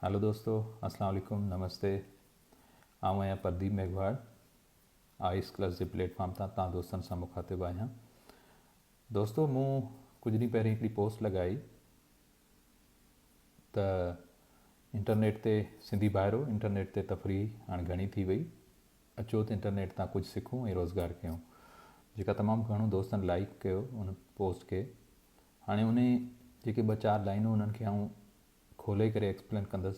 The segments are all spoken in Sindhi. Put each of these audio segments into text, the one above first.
هلو دوستو اسلام عليڪم نمستي آئون آهيان پرديپ ميگهواڙ آئس ڪلس جي پليٽ فارم تان تان دوستن سان مخاطب آهيان دوستو مون ڪجهه ڏينهن پهرين هڪڙي پوسٽ لڳائي ته انٽرنيٽ تي سنڌي ڀائرو انٽرنيٽ تي تفريح هاڻي گهڻي ٿي وئي اچو ته انٽرنيٽ تان ڪجهه سکون ۽ روزگار ڪيون جيڪا تمام گهڻو دوستن لائيڪ ڪيو ان پوسٽ کي هاڻي انهي جيڪي ٻه چار لائنون انهن کي آئون کولي ڪري ايڪسپلين ڪندس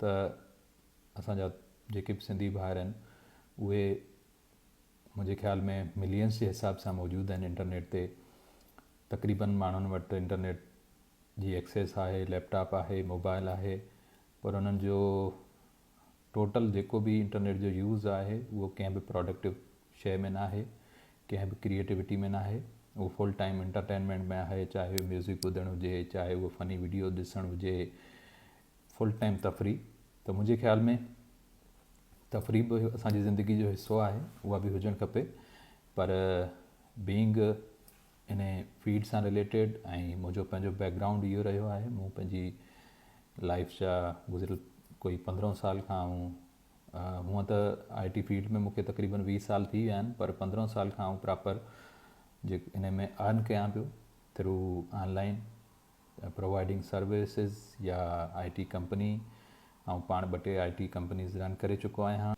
ته اسان جا جيڪي به سنڌي ڀائر آهن اهي منهنجي خيال ۾ ملينس جي حساب سان موجود آهن انٽرنيٽ تي تقريبن ماڻهن وٽ انٽرنيٽ جي ايڪسيس آهي ليپ ٽاپ آهي موبائل آهي پر انهن جو ٽوٽل جيڪو به انٽرنيٽ جو يوز آهي اهو ڪنهن به پراڊڪٽو شيء ۾ ناهي ڪنهن به ڪريئيٽوٽي ۾ ناهي اهو فل ٽائيم انٽرٽينمينٽ ۾ آهي چاهي اهو ميوزڪ ٻڌڻ هجي چاهي اهو فني وڊيو ڏسڻ هجي فل ٽائيم تفريح ته منهنجي خيال ۾ تفريح به اسان جي زندگي جو حصو آهي اها به هجڻ کپي پر بينگ ان فيلڊ سان رليٽيڊ ۽ منهنجو پنهنجو بيڪ گرائونڊ اهو رهيو آهي مون پنهنجي لائف جا گذريل ڪوئي 15 سال کان آئون هونء ته آء ٽي فيلڊ ۾ مونکي تقريبن 20 سال ٿي ويا آهن پر 15 سال کان آئون پراپر جي ان ۾ ارن ڪيان پيو ٿرو آن لائن پرووائڊنگ سروسز يا آء ٽي ڪمپني آئون پاڻ ٻه ٽي آء ٽي ڪمپنيز رن ڪري چڪو آهيان.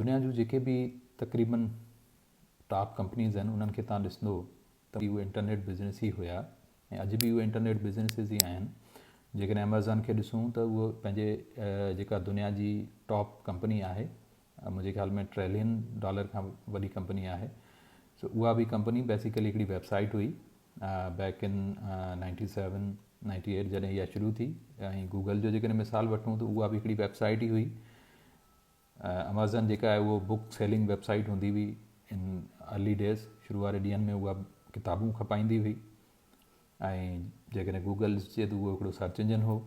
دنيا جون جيڪي به تقريبن ٽاپ ڪمپنيز آهن انهن کي تان ڏسندو ته اهي انٽرنيٽ بزنس ئي هيا ۽ اڄ به اهي انٽرنيٽ بزنسز ئي آهن. جيڪڏهن ايمازون کي ڏسون ته اهو پنهنجي جيڪا دنيا جي ٽاپ ڪمپني آهي منهنجي خيال ۾ ٽريلين ڊالر کان وڏي ڪمپني آهي سو اها به ڪمپني بيسيڪلي هڪڙي ويب سائيٽ هئي back in ninety seven ninety eight جڏهن اها شروع ٿي ۽ گوگل جو جيڪڏهن مثال وٺون ته اها به هڪڙي ويب سائيٽ ئي هئي. امازون جيڪا آهي اهو بڪ سيلنگ ويب سائيٽ هوندي هئي ان ارلي ڊيز شروع واري ڏينهن ۾ اها ڪتابون کپائيندي هئي ۽ جيڪڏهن گوگل ڏسجي ته اهو هڪڙو سرچ انجن هو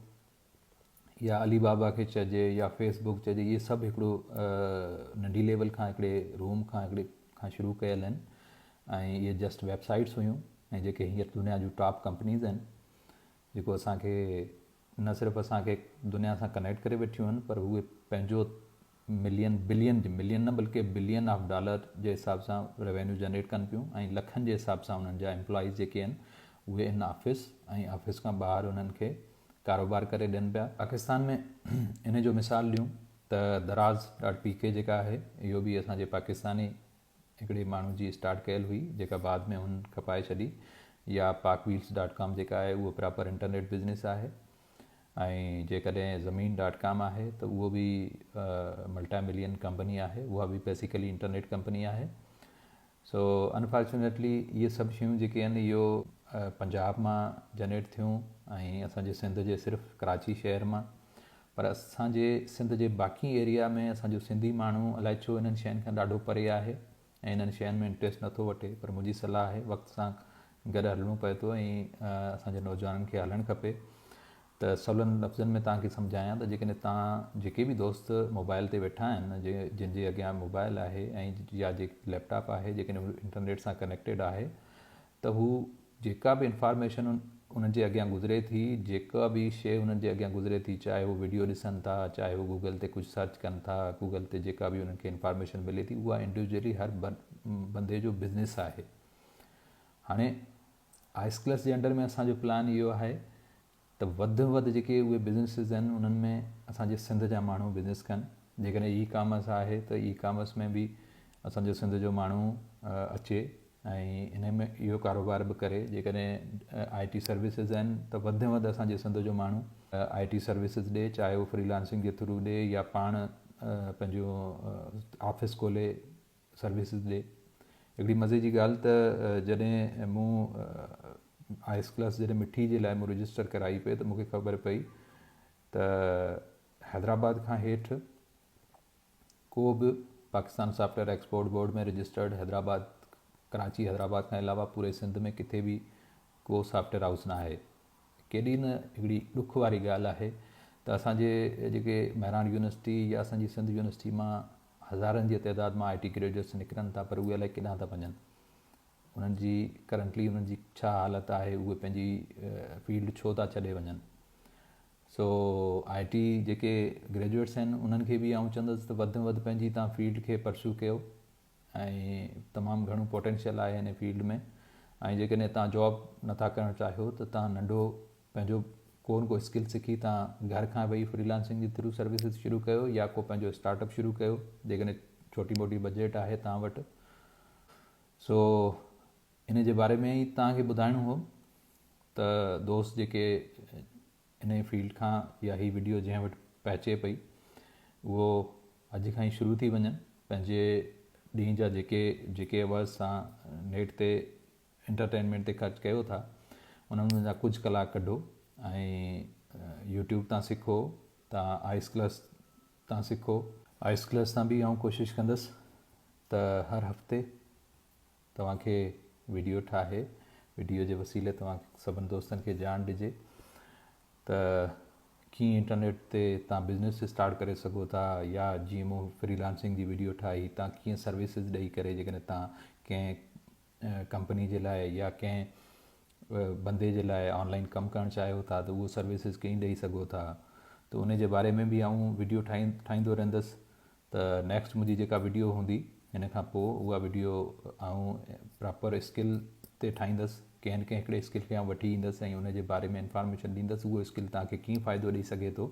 يا علي بابا کي چئجي يا فيس بڪ چئجي اهي سڀ هڪڙو ننڍي ليول کان هڪڙي روم کان هڪڙي کان شروع ڪيل آهن ۽ اهي جسٽ ويب سائيٽس هيون ۽ جيڪي هينئر دنيا جون ٽاپ ڪمپنيز آهن جيڪو اسان کي نه صرف اسان کي دنيا سان ڪنيڪٽ ڪري ويٺيون آهن پر اهي پنهنجو ملين بلين ملين نه بلڪه بلين آف ڊالر جي حساب سان روينيو جنريٽ ڪن پيون ۽ لکن جي حساب سان انهن جا امپلائيز جيڪي آهن اهي ان آفيس ۽ آفيس کان ٻاهر انهن کي ڪاروبار ڪري ڏين پيا. پاڪستان ۾ ان جو مثال ڏيون ته دراز ڊاٽ پي ڪي جيڪا آهي اهو به اسان جي پاڪستاني هڪڙي ماڻهو جي اسٽارٽ ڪيل هئي جيڪا بعد ۾ هن کپائي ڇڏي يا پاڪ ويلز ڊاٽ ڪام جيڪا آهي اهو پراپر انٽرنيٽ بزنس آهي ۽ جيڪڏهن زمين ڊاٽ ڪام آهي ته اهو به ملٽا ملين ڪمپني آهي اها به بيسيڪلي انٽرنيٽ ڪمپني آهي سو انفارچونيٽلي اهي سڀ شيون جيڪي آهن اهو پنجاب مان جنريٽ ٿيون ۽ اسان جي سنڌ جي صرف ڪراچي شهر مان پر اسان جي سنڌ جي باقي ايريا ۾ اسان جو سنڌي ماڻهو الائي ڇو انهن شين کان ڏاڍو پري آهي ۽ انهن شين ۾ انٽريسٽ نٿو وٺي پر منهنجي صلاح آهي وقت سان گڏ هلڻو پئي ٿو ۽ اسان جي نوجوانن کي هلڻ کپي ته سولن لفظن ۾ توهان کي سمجهايان ته جيڪڏهن توهان جيڪي به دوست موبائل تي ويٺا آهن جن جي اڳيان موبائل آهي ۽ يا جي ليپ ٽاپ آهي جيڪڏهن هو انٽرنيٽ سان ڪنيڪٽيڊ آهي ته هو جيڪا به انفارميشن انهن جي اڳيان گذري ٿي، جيڪا به شيء انهن جي اڳيان گذري ٿي، چاهي هو وڊيو ڏسن ٿا، چاهي هو گوگل تي ڪجهه سرچ ڪن ٿا، گوگل تي جيڪا به انهن کي انفارميشن ملي ٿي، اها انڊيوجولي هر بندي جو بزنس آهي. هاڻي آئس ڪلس جي انڊر ۾ اسان جو پلان اهو آهي ته وڌ ۾ وڌ جيڪي اهي بزنسز آهن انهن ۾ اسان جي سنڌ جا ماڻهو بزنس ڪن جيڪڏهن اي ڪامرس آهي ته اي ڪامرس ۾ به اسان جو سنڌ جو ماڻهو اچي ۽ ان ۾ اهو ڪاروبار به ڪري جيڪڏهن آء ٽي سروسز آهن ته وڌ ۾ وڌ اسان جي سنڌ جو ماڻهو آء ٽي سروسز ڏي چاهي اهو فريلانسنگ جي ٿرو ڏي يا پاڻ پنهنجو آفيس کولي سروسز ڏي. هڪڙي مزي جي ڳالهه ته جڏهن مون آئس ڪلاس جڏهن مٺي جي لاء مون رجسٽر ڪرائي پئي ته مون کي خبر پئي ته حيدرآباد کان هيٺ ڪو به Pakistan software export board ۾ registered Hyderabad Karachi Hyderabad کان علاوه پوري سنڌ ۾ ڪٿي به ڪو سافٽ ويئر هائوس نه آهي. ڪيڏي نه هڪڙي ڏک واري ڳالهه آهي ته اسان جي جيڪي مهراڻ يونيورسٽي يا اسان جي سنڌ يونيورسٽي مان هزارن جي تعداد مان آء ٽي گريجوئيٽس نڪرن ٿا پر اهي الائي ڪيڏانهن ٿا وڃن انهن جي ڪرنٽلي انهن جي ڇا حالت آهي اهي پنهنجي فيلڊ ڇو ٿا ڇڏي وڃن. سو آء ٽي جيڪي گريجوئيٽس آهن انهن کي به آئون چوندس ته وڌ ۾ وڌ پنهنجي تان فيلڊ کي پرسو ڪيو ۽ تمام گهڻو پوٽينشل آهي هن فيلڊ ۾ ۽ جيڪڏهن تان جاب نٿا ڪرڻ چاهيو ته تان ننڍو پنهنجو ڪو نه ڪو اسڪل سکي تان گهر کان ويهي فريلانسنگ جي ٿرو سروسز شروع ڪيو يا ڪو پنهنجو اسٽارٽ اپ شروع ڪيو جيڪڏهن ڇوٽي موٽي بجيٽ آهي تان وٽ. سو ان جي باري ۾ ئي توهان کي ٻڌائڻو هو ته دوست جيڪي ان فيلڊ کان يا هي وڊيو جنهن وٽ پهچي پئي اهو اڄ کان ئي شروع ٿي وڃن پنهنجي ڏينهن جا جيڪي جيڪي اورز سان نيٽ تي انٽرٽينمينٽ تي خرچ ڪيو ٿا انهن جا ڪجهه ڪلاڪ ڪڍو ۽ يوٽيوب تان سکو تان آئس ڪلاس تان سکو. آئس ڪلاس تان به آئون ڪوشش ڪندس ته هر هفتي توهان کي وڊيو ٺاهي وڊيو جي وسيلي توهان سڀن دوستن کي ڄاڻ ڏجي ته ڪيئن انٽرنيٽ تي توهان بزنس اسٽارٽ ڪري سگهو ٿا يا جيئن مون فري لانسنگ جي وڊيو ٺاهي توهان ڪيئن سروسز ڏئي ڪري جيڪڏهن توهان ڪنهن ڪمپني جي لاء يا ڪنهن بندي جي لاء آن لائن ڪم ڪرڻ چاهيو ٿا ته اهو سروسز ڪيئن ڏئي سگهو ٿا ته ان جي باري ۾ به آئون وڊيو ٺاهيندو رهندس ته نيڪسٽ منهنجي جيڪا وڊيو هوندي هن کان پوء اها وڊيو آئون پراپر اسڪل تي ٺاهيندس ڪنهن نه ڪنهن هڪڙي اسڪل کي آئون وٺي ايندس ۽ ان جي باري ۾ انفارميشن ڏيندس اهو اسڪل توهان کي ڪيئن فائدو ڏئي سگهي ٿو.